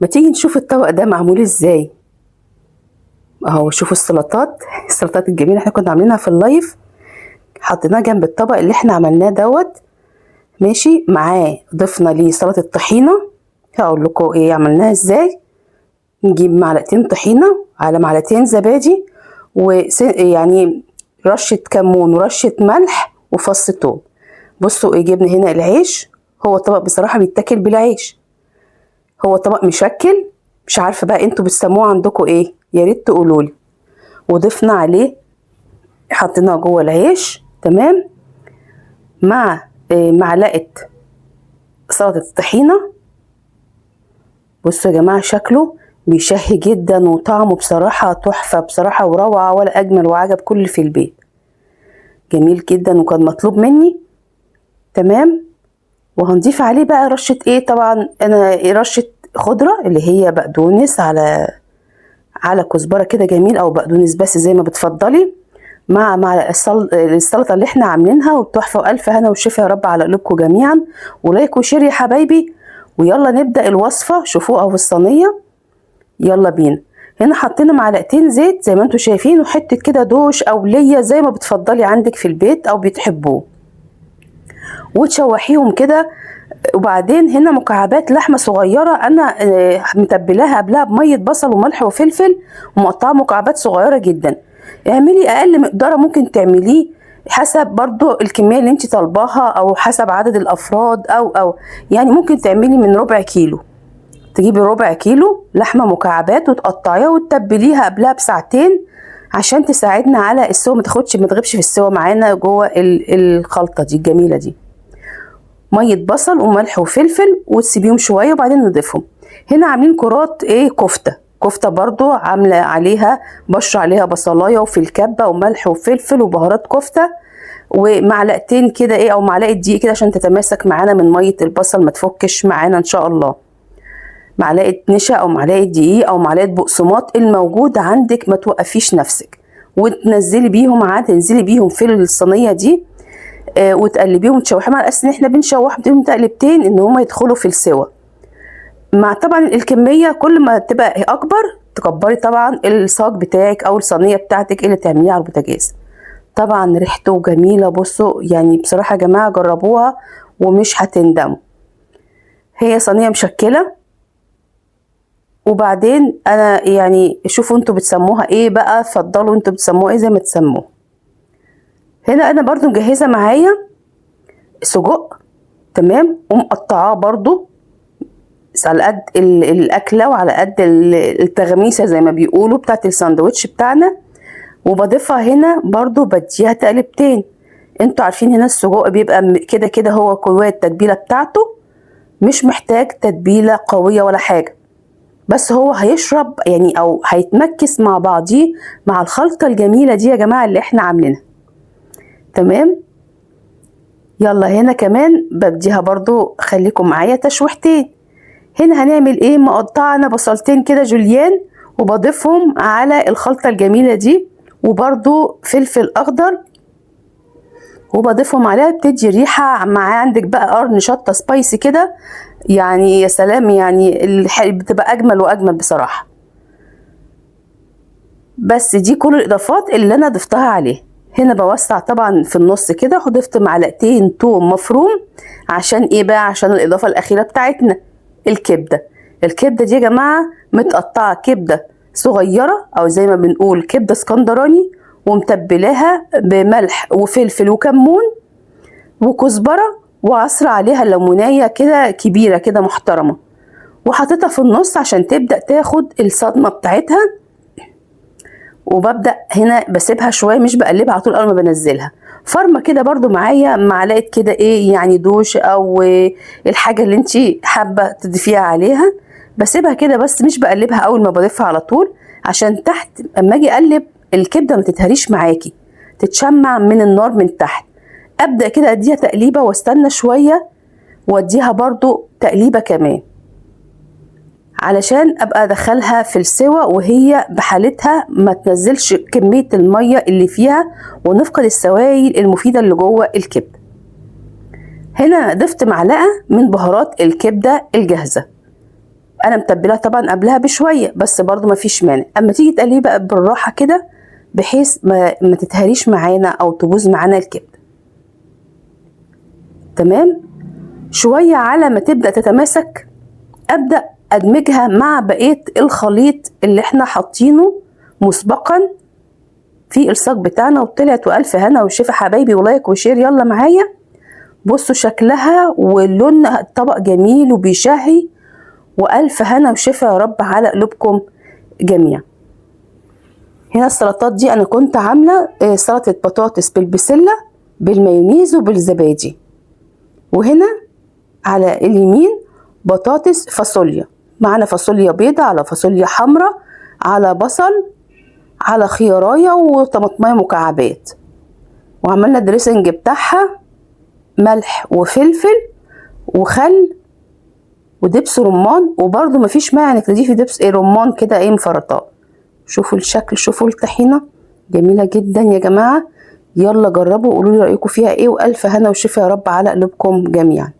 ما تيجي نشوف الطبق ده معمول ازاي. اهو شوفوا السلطات، السلطات الجميلة احنا كنا عاملينها في ال live، حطيناه جنب الطبق اللي احنا عملناه دوت. ماشي، معاه ضفنا ليه سلطة الطحينه، هقول لكم ايه عملناها ازاي. نجيب معلقتين طحينه على معلقتين زبادي، ويعني رشه كمون ورشه ملح وفص ثوم. بصوا ايه جبنا هنا العيش، هو طبق بصراحة بيتاكل بالعيش، هو طبق مشكل، مش عارفه بقى انتوا بتسموه عندكم ايه، يا ريت تقولولي. وضفنا عليه، حطيناه جوه العيش، تمام، مع معلقه سلطة الطحينه. بصوا يا جماعة شكله بيشهي جدا، وطعمه بصراحة تحفة بصراحة وروعه، ولا اجمل وعجب كل في البيت. جميل جدا وكان مطلوب مني، تمام. وهنضيف عليه بقى رشه ايه، طبعا انا رشه خضرة اللي هي بقدونس على كزبره كده جميل، او بقدونس بس زي ما بتفضلي، مع السلطة اللي احنا عاملينها، وتحفه. والف هنا وشفا يا رب على قلوبكم جميعا، و like و share يا حبايبي. ويلا نبدا الوصفة، شوفوها في الصينية، يلا بينا. هنا حطينا معلقتين زيت زي ما انتم شايفين، وحتة كده دوش او ليا زي ما بتفضلي عندك في البيت او بتحبوه، وتشوحيهم كده. وبعدين هنا مكعبات لحمه صغيرة انا متبلاها قبلها بميه بصل وملح وفلفل، ومقطعه مكعبات صغيرة جدا. اعملي اقل مقدار ممكن تعمليه حسب برضو الكمية اللي انت طالباها، او حسب عدد الافراد، او يعني ممكن تعملي من ربع كيلو. تجيبي ربع كيلو لحمه مكعبات وتقطعيها وتتبليها قبلها بساعتين عشان تساعدنا على السوا، ما تاخدش ما تغيبش في السوا معانا جوه الخلطة دي الجميلة دي. مية بصل وملح وفلفل، وتسيبيهم شوية وبعدين نضيفهم. هنا عاملين كرات ايه، كفته، كفته برضو عامله عليها بشر عليها بصلايه وفي الكبه وملح وفلفل وبهارات كفته، ومعلقتين كده ايه او معلقه دقيق كده عشان تتماسك معانا من مية البصل، ما تفكش معانا ان شاء الله. معلقه نشا او معلقه دقيق او معلقه بقسماط الموجود عندك، ما توقفيش نفسك، وتنزلي بيهم تنزلي بيهم في الصينية دي، وتقلبيهم وتشوحيهم على اساس ان احنا بنشوح بيهم تقلبتين ان هما يدخلوا في السوا. مع طبعا الكمية كل ما تبقى اكبر تكبري طبعا الصاج بتاعك او الصينية بتاعتك اللي تعمليها على البوتاجاز. طبعا ريحته جميلة، بصوا يعني بصراحة يا جماعة جربوها ومش هتندموا. هي صينية مشكلة. وبعدين انا يعني شوفوا انتوا بتسموها ايه بقى، اتفضلوا انتوا بتسموها ايه زي ما تسموه. هنا انا برضو مجهزة معايا سجق، تمام، ومقطعاه برضو على قد الاكلة وعلى قد التغميسه زي ما بيقولوا بتاعت الساندوتش بتاعنا. وبضيفها هنا برضو، بديها تقلبتين. انتوا عارفين هنا السجق بيبقى كده كده هو جواه التتبيله بتاعته، مش محتاج تتبيله قوية ولا حاجة، بس هو هيشرب يعني او هيتمكس مع بعضيه مع الخلطة الجميلة دي يا جماعة اللي احنا عاملينها، تمام. يلا هنا كمان بديها برضو، خليكم معايا تشويحتين. هنا هنعمل ايه، مقطعه بصلتين كده جوليان وبضيفهم على الخلطة الجميلة دي، وبرضو فلفل اخضر وبضيفهم عليها، بتدي ريحه. مع عندك بقى قرن شطه سبايسي كده، يعني يا سلام، يعني بتبقى اجمل واجمل بصراحة. بس دي كل الاضافات اللي انا ضفتها عليه. هنا بوسع طبعا في النص كده، وضفت معلقتين توم مفروم عشان ايه بقى، عشان الاضافة الاخيرة بتاعتنا الكبده. الكبده دي يا جماعة متقطعه كبده صغيرة او زي ما بنقول كبده اسكندراني، ومتبلاها بملح وفلفل وكمون وكزبره، وعصر عليها ليمونيه كده كبيرة كده محترمه، وحطيتها في النص عشان تبدا تاخد الصدمة بتاعتها. وببدا هنا بسيبها شوية، مش بقلبها على طول اول ما بنزلها. فرمه كده برضو معايا معلقه كده ايه يعني دوش او الحاجة اللي انت حابة تضيفيها عليها، بسيبها كده بس مش بقلبها اول ما بضيفها على طول، عشان تحت اما اجي اقلب الكبده ما تتهريش معاكي، تتشمع من النار من تحت. ابدا كده اديها تقليبه واستنى شوية، واديها برضو تقليبه كمان علشان ابقى ادخلها في السوا وهي بحالتها، ما تنزلش كمية المية اللي فيها ونفقد السوائل المفيدة اللي جوه الكبده. هنا ضفت معلقه من بهارات الكبده الجاهزة، انا متبلاها طبعا قبلها بشوية، بس برضو ما فيش مانع. اما تيجي تقليه بقى بالراحة كده، بحيث ما تتهريش معانا او تبوظ معانا الكبده. تمام. شوية على ما تبدا تتماسك، ابدا ادمجها مع بقية الخليط اللي احنا حاطينه مسبقا في الصاج بتاعنا. وطلعت والف هنا وشفا حبايبي، و like و share. يلا معايا بصوا شكلها ولون الطبق جميل وبيشهي. والف هنا وشفا يا رب على قلوبكم جميعا. هنا السلطات دي انا كنت عامله سلطة بطاطس بالبسله بالمايونيز وبالزبادي، وهنا على اليمين بطاطس فاصوليا، معانا فاصوليا بيضة على فاصوليا حمراء على بصل على خيارايه وطماطمايه مكعبات، وعملنا dressing بتاعها ملح وفلفل وخل ودبس رمان، وبرده مفيش مانع انك تضيفي دبس رمان كده مفرطاه. شوفوا الشكل، شوفوا الطحينه جميلة جدا يا جماعة. يلا جربوا وقولوا لي رايكم فيها ايه، والف هنا وشفا يا رب على قلوبكم جميعا.